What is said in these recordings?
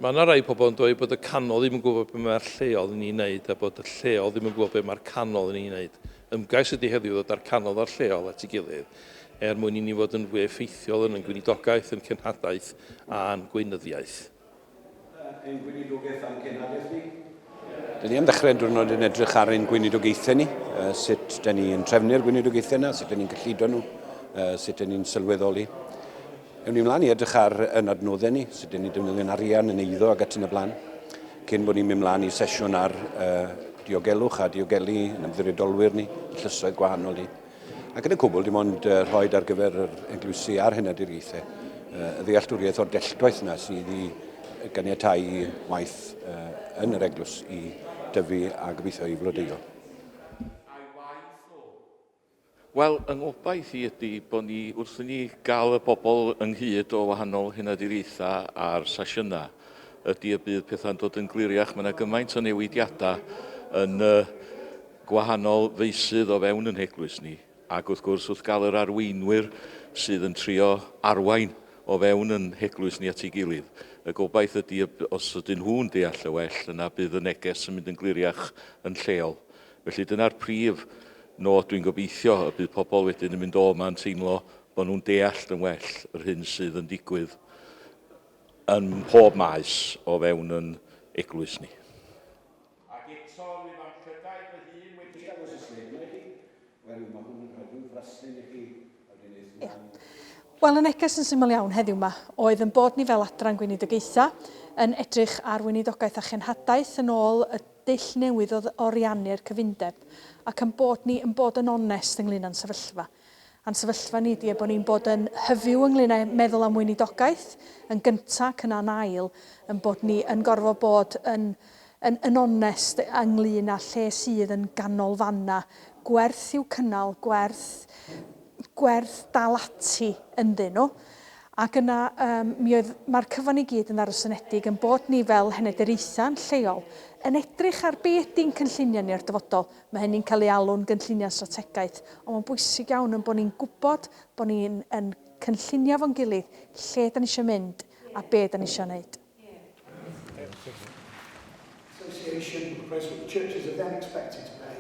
Mae yna rai pobl yn dweud bod y canol ddim yn gwybod beth mae'r lleol yn ei wneud a bod y lleol ddim yn gwybod beth mae'r canol yn ei wneud. Ymgais ydy heddiw ddod â'r canol a'r lleol at ei gilydd er mwyn i ni fod yn fwy effeithiol yn ein gweinidogaeth, yn cenhadaeth a'n gweinyddiaeth. Ein gweinidogaeth a'n cenhadaeth ni. Dyn ni am ddechrau diwrnod yn edrych ar ein gweinidogaethau ni, sut dyn ni'n trefnu'r gweinidogaethau yna, sut dyn ni'n cyllido nhw, sut dyn ni'n sylweddoli. Ewn ni mlaen i edrych ar yn adnoddau ni, sut dyn ni'n defnyddio'n arian, yn eiddo ac ati yn y blaen, cyn bod ni'n mynd mlaen i sesiwn ar uh, diogelwch a diogelu yn ymddiriedolwyr ni, llysoedd gwahanol ni. Ac yn y cwbl, dim ond uh, rhoi ar gyfer yr eglwysi a'r henaduriaethau uh, y ddealltwriaeth o'r delltwaith yna sydd i ganiatau i waith uh, yn yr eglwys i dyfu a gobeithio i flodeuo. Wel, yng ngobaith i ydy bod ni, wrth i ni gael y bobl ynghyd o wahanol henaduriaethau a'r sesiynau, ydy y bydd pethau'n dod yn gliriach. Mae yna gymaint o newidiadau yn y gwahanol feysydd o fewn yn heglwys ni, ac wrth gwrs wrth gael yr arweinwyr sydd yn trio arwain o fewn yn heglwys ni at ei gilydd, y gobaith ydy os ydyn nhw'n deall y well, yna bydd y neges yn mynd yn gliriach yn lleol. Felly dyna'r prif nod dwi'n gobeithio y bydd pobl wedyn yn mynd o yma yn teimlo bod nhw'n deall yn well yr hyn sydd yn digwydd yn mhob maes o fewn yn eglwys ni. Ac eto rwyf â'm llygaid fy hun wedi Jyst dangos y sleid yma i chi. Oherwydd mae hwn yn rhoi rhyw fraslun i chi a wedyn eith mlaen. Wel, y neges yn syml iawn heddiw 'ma oedd yn bod ni fel adran gweinidogaethau yn edrych ar weinidogaeth a chenhadaeth yn ôl y dull newydd o oriannu'r cyfundeb ac yn bod ni yn bod yn onest ynglyn â'n sefyllfa. A'n sefyllfa ni ydi bod ni'n bod yn hyfyw ynglyn â meddwl am weinidogaeth yn gyntaf ac yna'n ail, yn bod ni yn gorfod bod yn yn yn onest ynglyn â lle sydd yn ganolfannau gwerth i'w cynnal, gwerth gwerth dal ati ynddyn nhw. Ac yna um, mi oedd, mae'r cyfan i gyd yn ddarosynedig yn bod ni fel henederiaethau'n lleol yn edrych ar be ydy'n cynlluniau ni ar dyfodol. Mae hynny'n cael ei alw'n gynlluniau strategaeth, ond mae'n bwysig iawn yn bod ni'n gwybod bod ni'n yn cynllunio fo'n gilydd lle da ni eisiau mynd a be da ni eisiau wneud.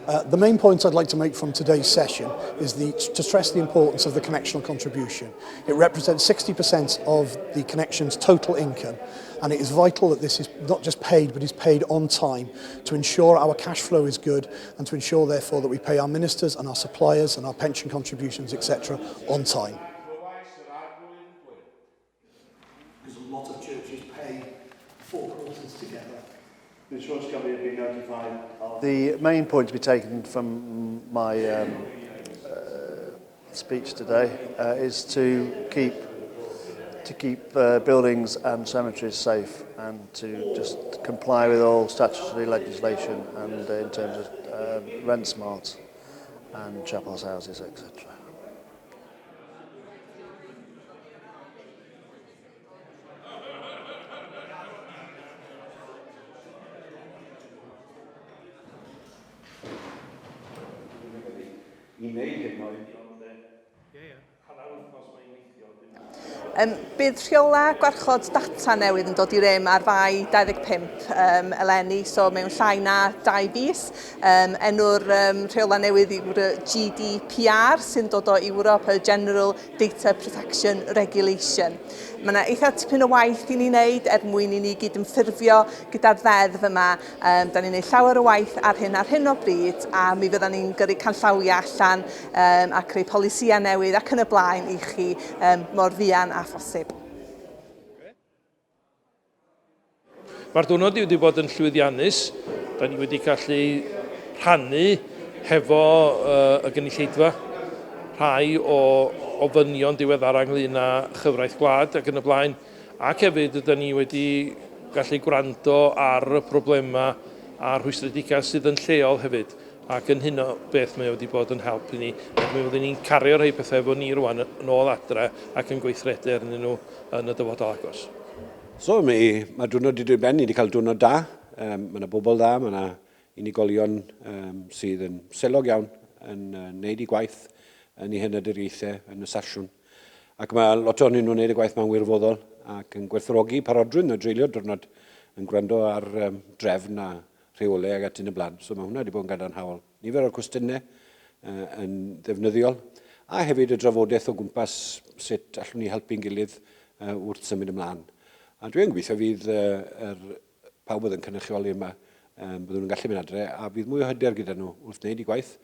Uh, the main point I'd like to make from today's session is the, to stress the importance of the connectional contribution. It represents 60% of the connection's total income and it is vital that this is not just paid but is paid on time to ensure our cash flow is good and to ensure therefore that we pay our ministers and our suppliers and our pension contributions etc on time. Because a lot of churches pay four quarters together. The insurance company have been notified. The main point to be taken from my um, uh, speech today uh, is to keep to keep uh, buildings and cemeteries safe and to just comply with all statutory legislation and uh, in terms of uh, rent smart and chapels houses etc. I wneud hyn oedd Um, bydd rheola gwarchod data newydd yn dod i rym ar Fai 25 um, eleni, so mewn llai na 2 fis. Um, enw'r um, rheola newydd yw'r GDPR sy'n dod o Ewrop, y General Data Protection Regulation. Mae yna eitha tipyn o waith i ni wneud er mwyn i ni gydymffurfio gyda'r ddeddf yma. Um, da ni'n gwneud llawer o waith ar hyn ar hyn o bryd a mi fydda ni'n gyrru canllawiau allan um, a creu polisïau newydd ac yn y blaen i chi um, mor fuan â phosib. Mae'r diwrnod wedi bod yn llwyddiannus. Da ni wedi gallu rhannu hefo uh, y gynulleidfa rhai o ofynion diweddara ynglyn â chyfraith gwlad ac yn y blaen. Ac hefyd ydy ni wedi gallu gwrando ar y problemau a'r rhwystredigaeth sydd yn lleol hefyd. Ac yn hyn o beth mae wedi bod yn help i ni. Ac mi fyddwn ni'n cario rhai pethau efo ni rwan yn ôl adre ac yn gweithredu arnyn nhw yn y dyfodol agos. So, mae, mae diwrnod wedi dod i ben, ni wedi cael diwrnod da. Um, mae yna bobl dda, mae yna unigolion um, sydd yn selog iawn yn uh, neud i gwaith yn eu henaduriaethau yn y sasiwn. Ac mae lot ohonyn nhw'n neud y gwaith ma'n wirfoddol ac yn gwerthfawrogi parodrwydd nhw dreulio diwrnod. yn gwrando ar um, drefn a rheolau ag ati yn y blaen. So mae hwnna wedi bod yn gadarnhaol. Nifer o'r cwestiynau uh, yn ddefnyddiol, a hefyd y drafodaeth o gwmpas sut allwn ni helpu'n gilydd uh, wrth symud ymlaen. A dwi'n gobeithio fydd uh, er, pawb oedd yn cynrychioli yma, um, byddwn nhw'n gallu mynd adre a bydd mwy o hyder gyda nhw wrth wneud i gwaith,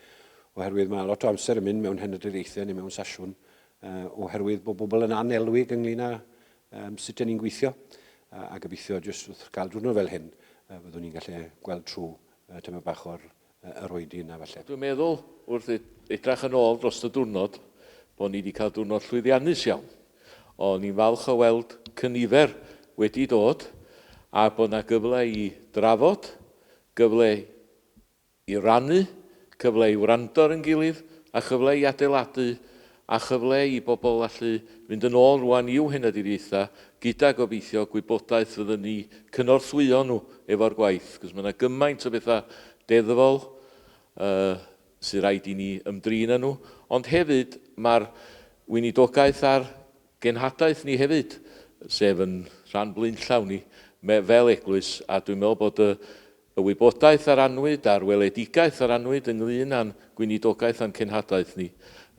oherwydd mae lot o amser yn mynd mewn henaduriaethau neu mewn sasiwn, uh, oherwydd bod bobl yn anelwig ynglyn â um, sut ydyn ni'n gweithio, a, a gobeithio jyst wrth gael diwrnod fel hyn, uh, fyddwn ni'n gallu gweld trwy uh, tyma bach o'r uh, yr oedi yna falle. Dwi'n meddwl, wrth edrych yn ôl dros y diwrnod, bod ni wedi cael diwrnod llwyddiannus iawn. O'n i'n falch o weld cynifer wedi dod a bod 'na gyfle i drafod, gyfle i rannu, cyfle i wrando ar ein gilydd a chyfle i adeiladu a chyfle i bobl allu fynd yn ôl rwan i'w henaduriaethau gyda gobeithio gwybodaeth fydd yn eu cynorthwyo nhw efo'r gwaith, cos mae 'na gymaint o bethau deddfol uh, sydd rhaid i ni ymdrin â nhw, ond hefyd mae'r weinidogaeth a'r genhadaeth ni hefyd, sef yn rhan blaenllaw ni fel eglwys, a dwi'n meddwl bod y, y wybodaeth a rannwyd a'r weledigaeth a rannwyd ynglyn â'n gweinidogaeth a'n cenhadaeth ni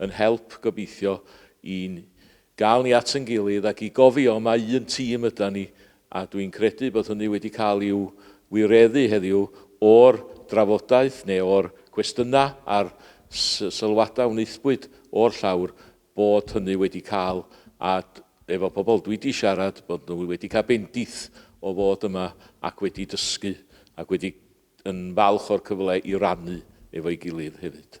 yn help gobeithio i'n gael ni at yn gilydd ac i gofio mai un tîm yda ni a dwi'n credu bod hynny wedi cael i'w wireddu heddiw o'r drafodaeth neu o'r cwestiynau a'r sylwadau wnaethpwyd o'r llawr bod hynny wedi cael a efo pobl dwi di siarad bod nhw wedi cael bendith o fod yma ac wedi dysgu ac wedi yn falch o'r cyfle i rannu efo'i gilydd hefyd.